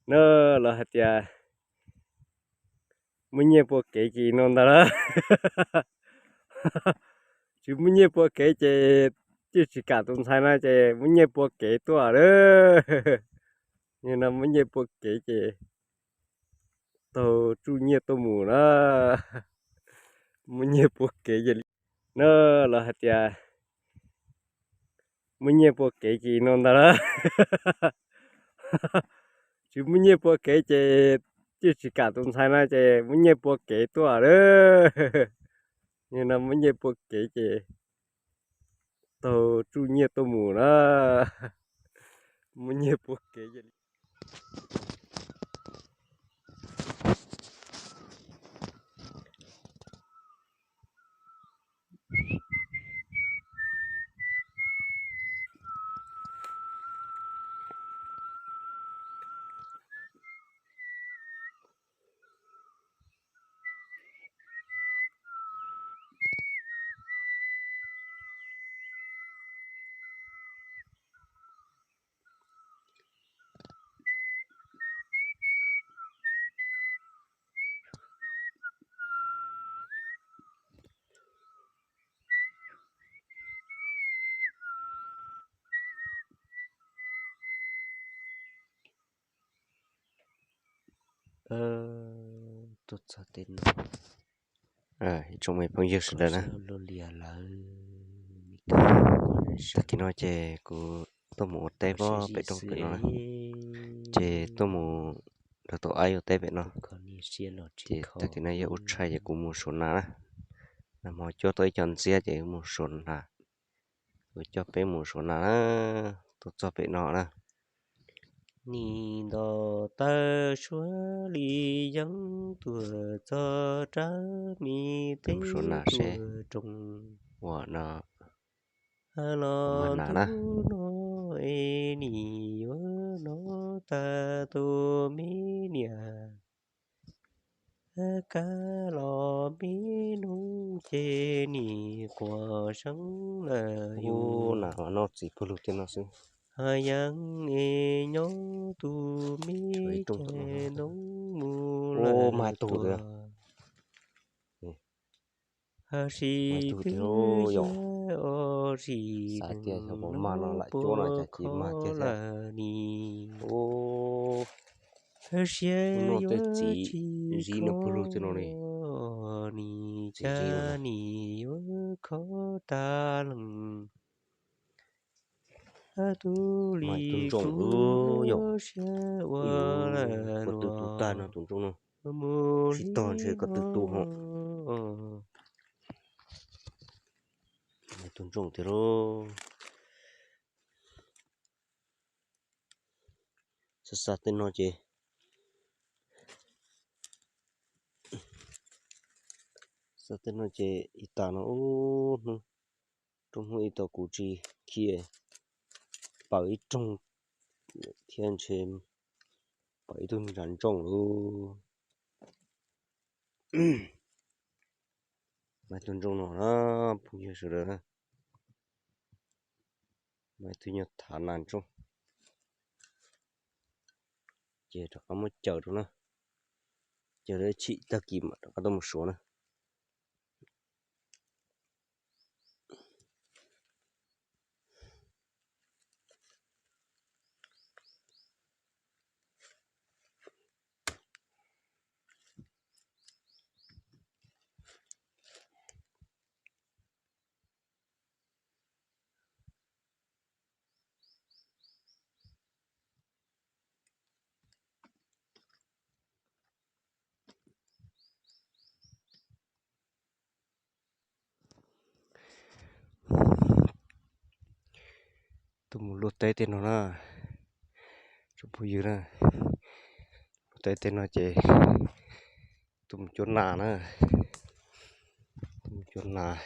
No los hais tias muaj nyiaj pua kev ces no ntag lawm. Tsis muaj nyiaj pua kev ces twb tsis kam tus ntxhais no ces muaj nyiaj pua kev tuaj lawm. Yog no muaj nyiaj pua kev ces taug tsuj nyiaj tuaj mus na. Muaj nyiaj pua kev ces li no los hais tias muaj nyiaj pua kev ces no ntag lawm. Tsis muaj nyiaj pua kev ces twb tsis kam tus ntxhais no ces muaj nyiaj pua kev tuaj lawm. Yog no muaj nyiaj pua kev ces taug tsuj nyiaj tuaj mus na. Muaj nyiaj pua kev ces li Tuaj txog tej no, ib tsoom me phooj ywg sawv daws na, tag kis no ces kuv tuaj mus ua teb pem roob pem no na, ces tuaj mus nrog tau aib ua teb pem no, ces tag kis no yog ua tshais ces kuv mus suav nas na, nag hmo cuab tau ib co ntxiab ces mus suav nas, kuv coj peb mus suav nas na, tuaj txog pem no na. Nim ntaus taw suab li yeeb tuaj txog rab mi teb suav nas seb roog ua no los nas na. Tub no es nim yuav nov tag tus me niam kab los me noog ces nim quas seeb lawm yus nas noj txiv pug lug tej no xwb. Yeeb es nyob tus me ces ntoo mus lawm mas tug tuag. Sim twb yog os sim neeg puag kho lawm ni, siab yuav tsis kho ni, cas nim yuav kho tag leej. Tub li kuv siab ua lawm los mus li no. Tus ntsooj tiag lauj. Xav xav tej no ces, xav tej no ces ib tag no ub hnub, rooj hnub ib tag kuv tsis khiav paws ib rooj thiab ntshe paws ib tug ntsa ntsooj lauj. Mas tus ntsooj no na, phooj ywg sawv daws na, mas tus nyuag thav nas ntsooj, ces rov qab muab caws rau na, caws rau chim tag kis mam rov qab tuaj mus suav na. Tuaj mus luaj teb tej no na, tsoom phooj ywg na, luaj teb tej no ces tuaj mus cuab nas na, tuaj mus cuab nas,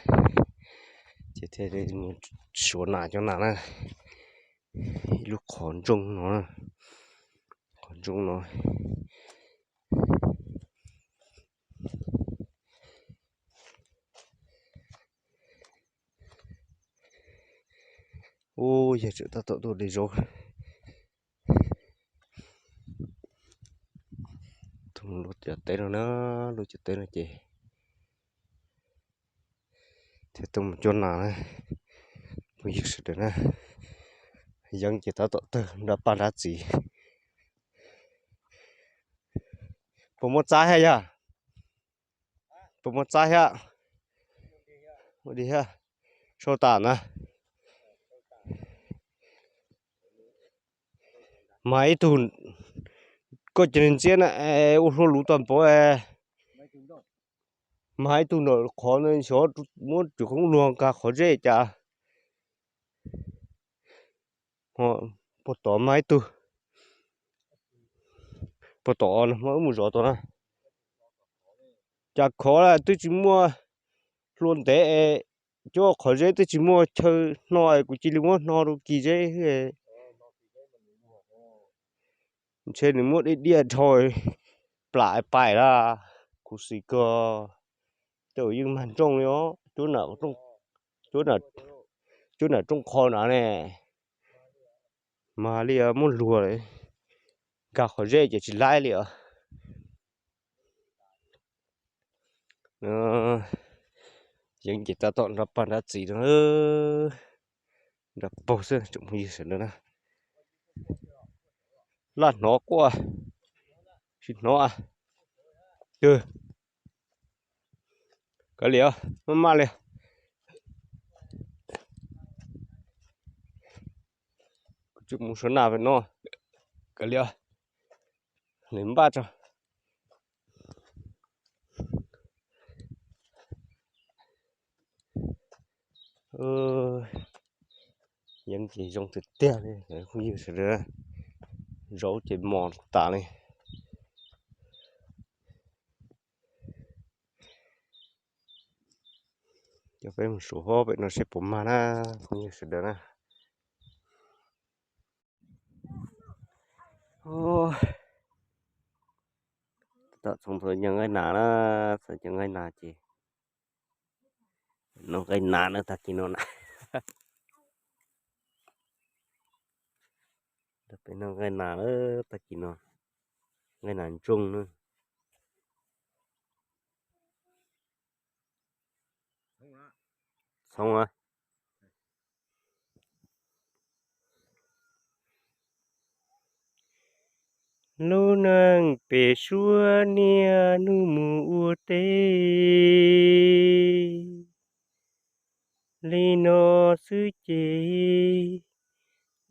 ces thiaj mus suav nas cov nas na. Ib lub qhov ntsooj no, qhov ntsooj no. Ub, yog tseem tab tom tuaj de zaub. Lub cov teb no na, lub cov teb no ces thiaj tuaj mus cuab nas na, phooj ywg sawv daws na. Yeeb ces tab tom tawg nrab paj nrab txiv. Puas muaj txaib thiab yog? Puas muaj txaib thiab? Ua li thiab, sau tas na. Mas ib tug, koj cia li ntxiab na, ua hlua luv tag npaum. Mas ib tug nram qhov no xyov muab tus qoob luag nqa qhov zeb cas. Puag tod mas ib tug, puag tod no mas wb mus zov tod na. Cas khov lawm twb tsis muaj hlua ntev, cov qhov zeb twb tsis muaj chaw hno es kuv cia li muab hno rau kis zeb. Ntshe nws muab diaj diaj dhau plam pais lawm. Khuv xim kawg, tej zaum yeej mag ntsooj li os, cuab nam rooj qho na ne. Mas li muab luag lawm, nkag qhov zeb ces tsis laib li os. Yeeb ces tab tom nrab paj nrab txiv no, nrab paug xwb tsoom phooj ywg sawv daws na. Laj hnov quaj, tsis hnov. Twg? Kav liam, maj maj li. Kuv tsis mus suav naj pem no. Kav liam, nws npaj tso. Yeeb ces zoo tiag tiag li phooj ywg sawv daws, zaub ces mos tas li. Coj peb mus suav pem no seb puas mag na phooj ywg sawv daws na. Tom txhoov thaum ncaws nqaij nas na, txhoov ncaws nqaij nas ces noj nqaij nas na tag kis no na. Peb noj nqaij nas na tag kis no, nqaij nas ntsoog na. Txhoov a. Lub neej pem suav niaj hnub mus ua teb li no xwb ces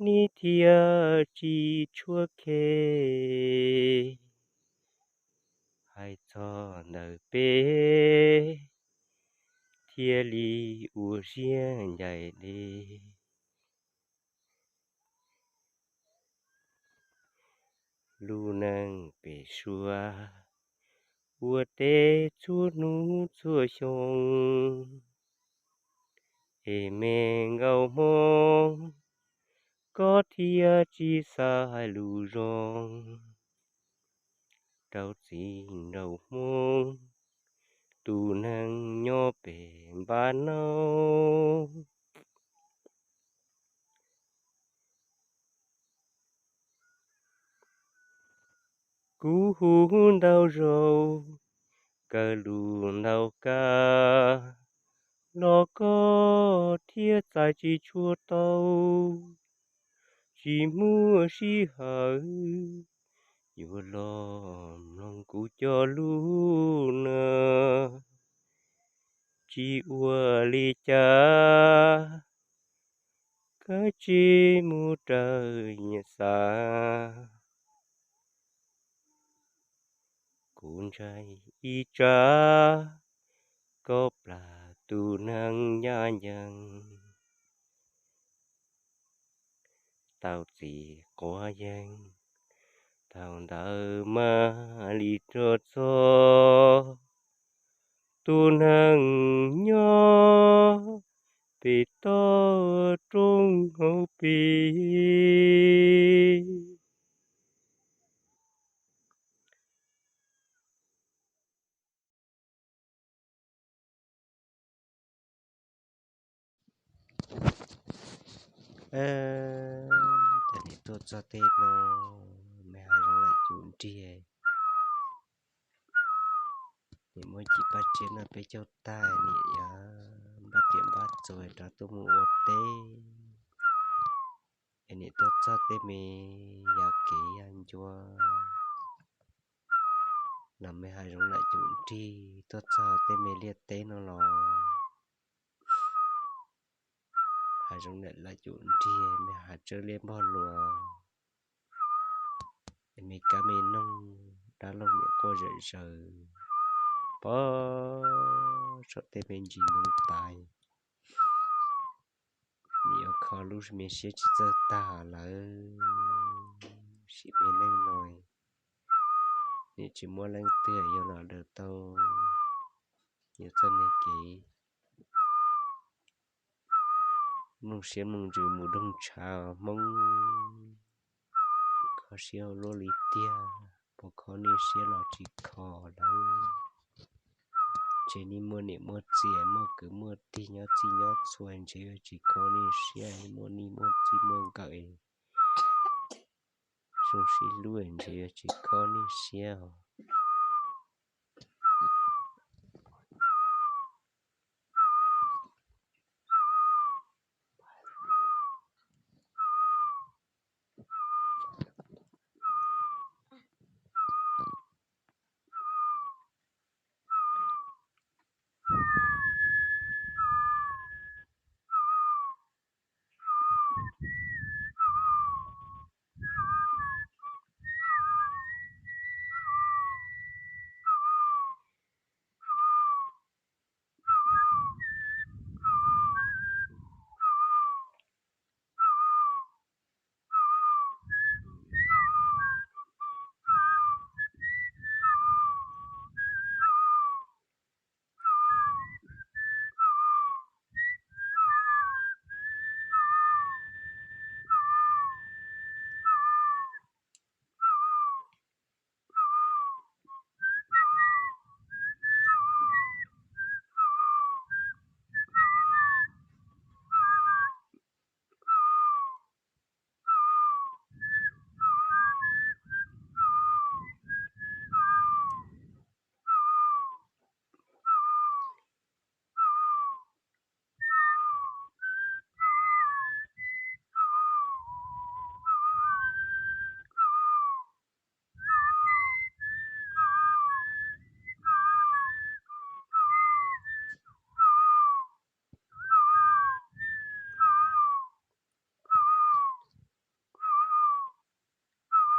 neb thiaj tsis tshuav khe. Hais txog ntawm peb thiaj li ua siab ncaim li. Lub neej pem suav ua teb txhua hnub txhua xyoo es me nkauj Hmoob, koj thiaj tsis xav hais lus zoo rau txiv nraug Hmoob tus neeg nyob pem npab no. Kuv hu ntau zaus, kawg lus ntau kab, los koj thiaj txais tsis tshua tau. Tsis muaj sij hawm yuav los mloog kuv cov lus no. Tsis ua li cas, kav tsij mus raws nyiam xav. Kuv ntshai ib tsam koj plam tus neeg ncaj ncees. Tau txiv quav yeeb, thaum ntawd mam li rov txog. Tus neeg nyob pem toj roob hauv pes. Cov niam tuaj txog tej no, me hais zoo lawm cum nrig. Niam muab cim paj tsiab noj peb caug tag, niam yuav npaj riam npaj txuas rov tuaj mus ua teb. Es niam tuaj txog tej me yam kev yam ncua, los me hav zoov lam cum nrig, tuaj txog tej me liaj teb no los hav zoov lam cum nrig, me hav tsawb liab npog luas, es me kab me noog dab laug niam quaj zom zaws, pog saum tej me ntsis ntoo tais. Niam yuav kho lub me siab tsis txawj tag lawm, sim me neej no niam tsis muaj leej twg yuav los daws tau yus txoj niag kev mloog siab mloog ntsws mus doog tshav Hmoob. Kho siab ua luaj li tiag, puas kho niaj siab los tsis kho lawm. Ntshe nej muaj niam muaj txiv, muaj kwv muaj tij nyob txhij nyob txhua, ntshe yuav tsis kho niaj siab, muaj nij muaj txij muaj nkawm, zoo sib hlub, ntshe yuav tsis kho niaj siab os.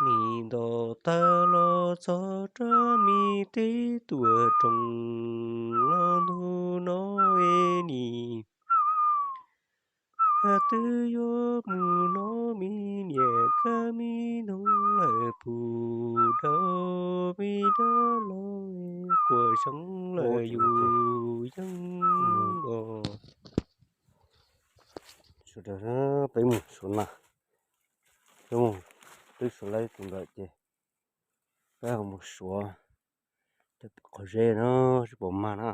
Nim nto tag los txog rau me teb tuam roog los ntug no es nim twb yuav mus no me niam kab me noog lawm puv rau me dab laug kuam seev lawm yus yeej os. Sawv daws, peb mus suav nas, peb mus twb suav lawv tus ntawd ces peb mus suav qhov zeb no tsis pom mag na.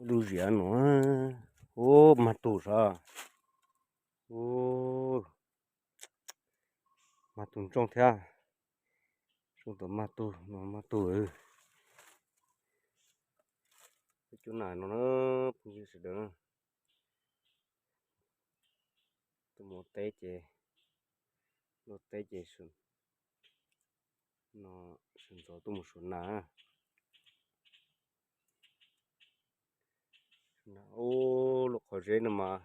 Lub ziav no, ub, mag tug sav, ub, mag tug ntsooj thiab, ntsooj tom mag tug no mag tug. Peb cub nas no na, phooj ywg sawv daws na. Tuaj mus teb ces, luaj teb ces no sawv ntxov tuaj mus suav nas. Ub, lub qhov zeb no mas,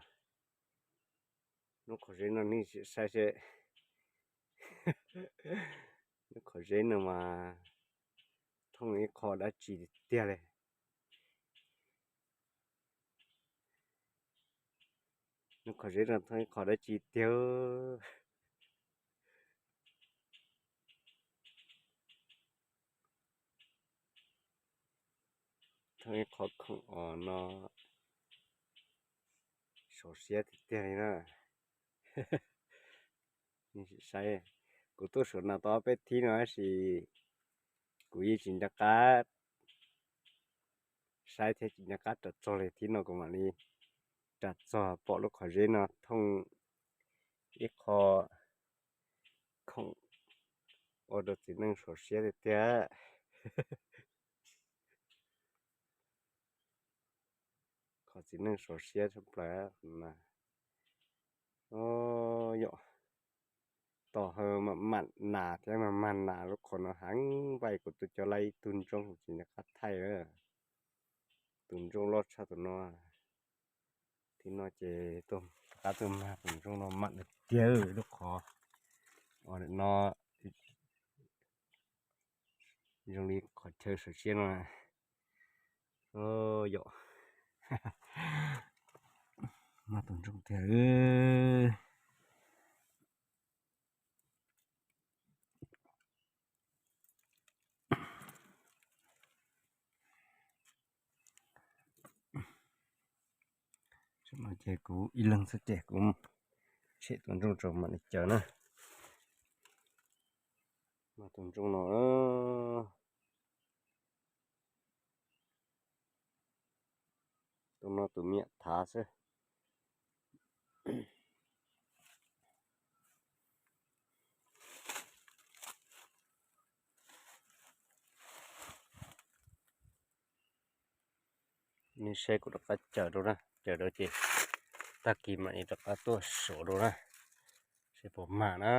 lub qhov zeb no nej saib seb, lub qhov zeb no mas thooj ib qho dab tsi tiag li. Lub qhov zeb no thooj ib qho dab tsi tiag. Thooj ib qho khoom os no, sov siab tiag tiag li na. Saib, kuv tuaj suav nas tau ob peb thib no tab sis kuv yeej tsis nco qab saib thiab tsis nco qab ras txog li, thib no kuv mam li ras txog pom lub qhov zeb no thooj ib qho khoom ua rau txiv neej sov siab tiag tiag. Qhov txiv neej sov siab tshaj plaws na. Yog tom haw mam mam nas thiab mam mag nas lub qhov no heev, vim kuv twb coj lawm ib tug ntsooj tsis nco qab thaij. Tus ntsooj loj tshaj tus no. Thaum no ces rov qab tuaj mag tus ntsooj no mam li tiag lub qhov no zoo li qhov chaw sawv siab no. Yog mag tus ntsooj tiag. Ces kuv ib leeg xwb ces kuv tshem tus ntsooj tso mam li caw na. Mas tus ntsooj no, tus no tus me nyuam thav xwb. Nej saib kuv rov qab caw rau na, caw rau ces tag kis mam li rov qab tuaj suav rau na, seb puas mag na.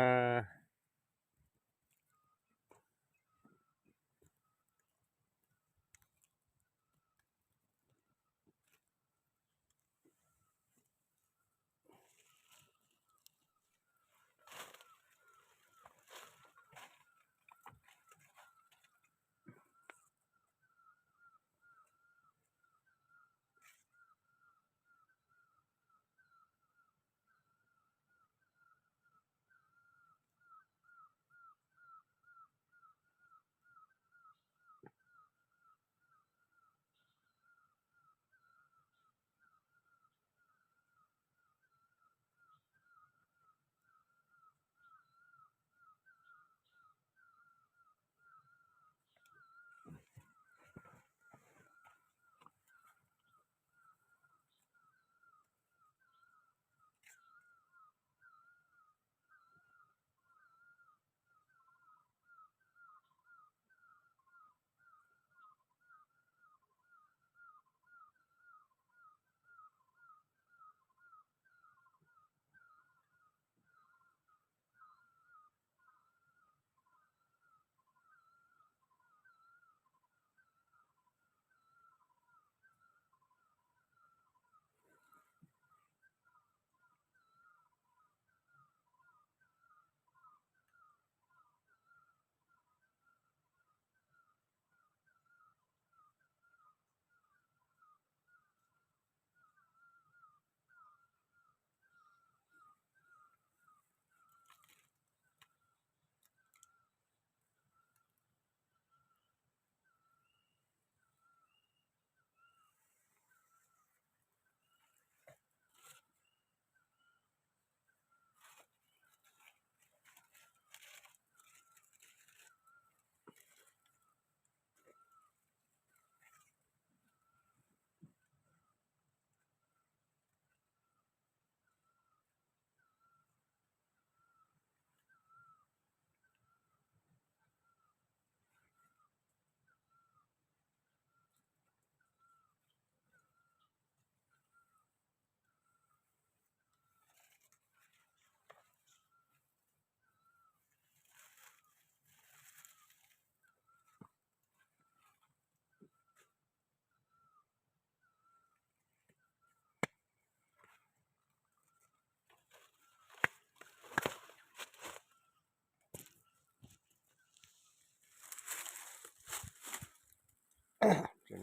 Ces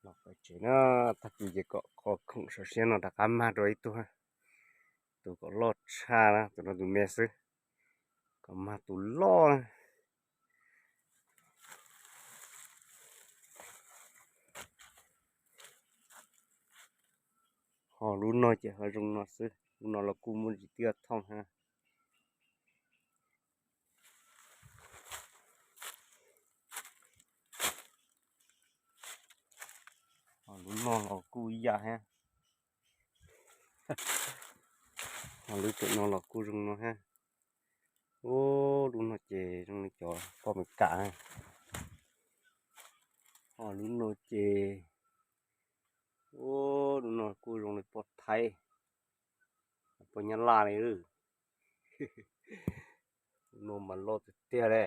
los pem tsev na, tag kis ces kom qhov khoom sawv siab no rov qab mag rau ib tug, tus kom loj tshaj na, tus no tus me xwb, kom mag tus loj na. Ho lub no ces ho zoo no xwb, lub no los kuj muaj ntsis twb thooj thiab. Ho lub no los kuj ib yam thiab. Ho lub ntawm no los kuj zoo no thiab. Ub, lub no ces zoo li cov poj Amelikas na. Ho lub no ces, ub, lub no kuj zoo li poj Thaib, poj Nyab Laj li. Lub no mas loj tiag tiag li.